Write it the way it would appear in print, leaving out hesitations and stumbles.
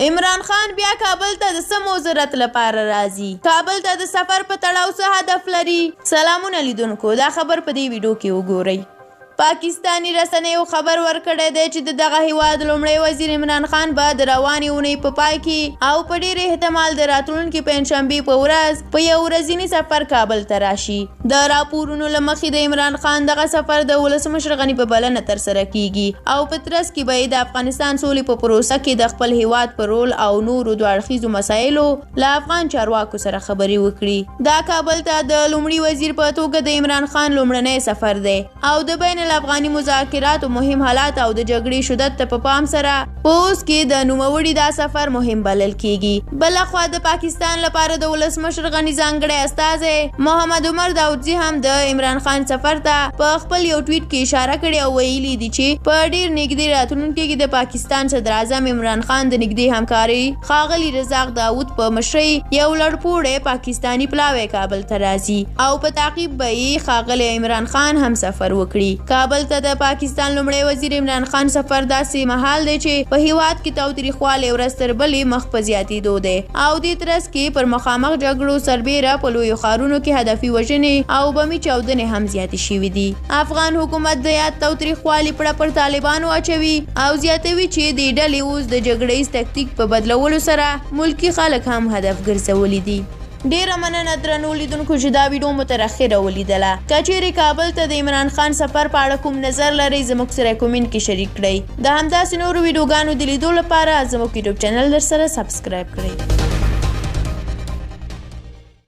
عمران خان بیا کابل ته د څه موضوعات لپاره راځي؟ کابل ته د سفر په تړاو څه هدف لري؟ سلامونه لیدونکو، دا خبر په دې ویډیو کې وګورئ. پاکستاني رسنیو خبر ورکړی دی چې د دغه هیواد لومړی وزیر عمران خان به د روانې اونۍ په پای کې او په ډیر احتمال د راتلونکې پنجشنبې په ورځ په یو ورځیني سفر کابل ته راشي. د راپورونو له مخې د عمران خان دغه سفر د ولسمشر غني په بلنه ترسره کیږي او په ترڅ کې به یې د افغانستان سولې په پروسه کې د خپل هیواد په رول او نورو دوه اړخیزو مسایلو له افغان چارواکو سره خبرې وکړي. دا کابل ته د لومړي وزیر په توګه د عمران خان لومړنی سفر دی او د بین الافغاني مذاکراتو مهم حالات او د جګړې شدت ته په پام سره په اوس کې د نوموړي دا سفر مهم بلل کیږي. بلخوا د پاکستان لپاره د ولسمشر غني ځانګړی استازی محمد عمر داودزي هم د عمران خان سفر ته په خپل یو ټویټ کې اشاره کړې او ویلي دي چې په ډیر نږدې راتلونکي کې د پاکستان صدراعظم عمران خان د نږدې همکارۍ ښاغلي رزاق داود په مشرۍ یو لوړپوړی پاکستاني پلاوی کابل ته راځي او په تعقیب به یې ښاغلی عمران خان هم سفر وکړي. کابل ته د پاکستان لومړی وزیر عمران خان سفر داسې مهال دی چې په هیواد کې تاوتریخوالی ورځ تر بلې مخ په زیاتېدو دی او دې ترڅ کې پر مخامخ جګړو سربېره په لویو ښارونو کې هدفي وژنې او بمي چاودنې هم زیاتې شوې دي. افغان حکومت د یاد تاوتریخوالي پړه پر طالبانو اچوي او زیاتوي چې دې ډلې اوس د جګړه ییز تکتیک په بدلولو سره ملکي خلک هم هدف ګرځولي دي. ډیره مننه درنو لیدونکو چې دا ویډیو مو تر اخره ولیدله. که چیرې کابل ته د عمران خان سفر په اړه کوم نظر لرئ، زموږ سره کومنټ کې شریک کړئ. د همداسې نورو ویډیوګانو د لیدو لپاره زموږ یوټیوب چینل درسره سبسکرایب کړئ.